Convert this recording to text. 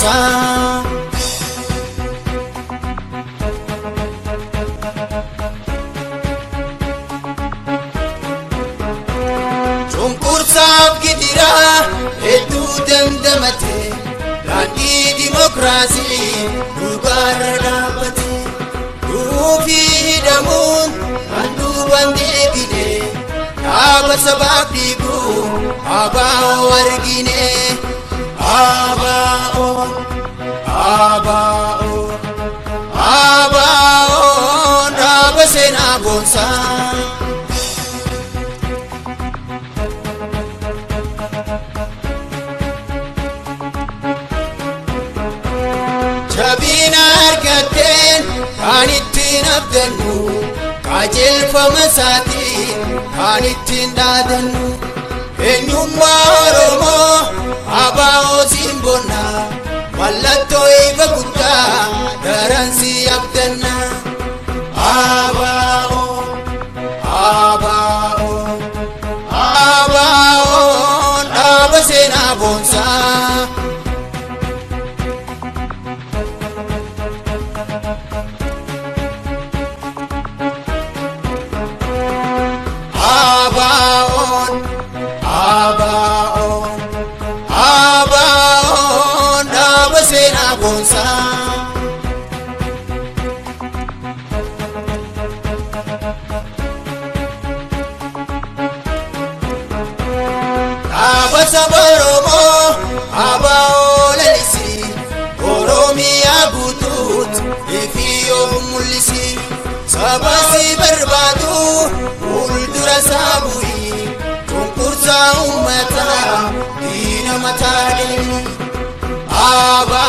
boonsaa. Cunqursaaf gidiraa hedduu dandamate, daandii dimokiraasii dhugaarra dhaabbate. Duufii hidhamuun kan duuban deebine, dhaaba sabaaf dhiigu ABO argine. ABO, ABO, ABO, dhaaba seenaa boonsaa. Jabina argatteen kan ittiin abdannu, qajeelfama isaatiin kan ittiin dhaadannu. Eenyummaa Oromoo ABO siin bonna, mallattoo ifa guddaa daran si abdanna. ABO, ABO, ABO, dhaaba seenaa boonsaa. ABO'n, ABO'n, ABO'n, dhaaba seenaa boonsaa. Dhaaba saba Oromoo ABO lalisi, Oromiyaa guutuutti ifii of mul'isi. Saba si barbaadu fuuldura isaa bu'i, cunqursaa uummataa diina mataa deemi. ABO,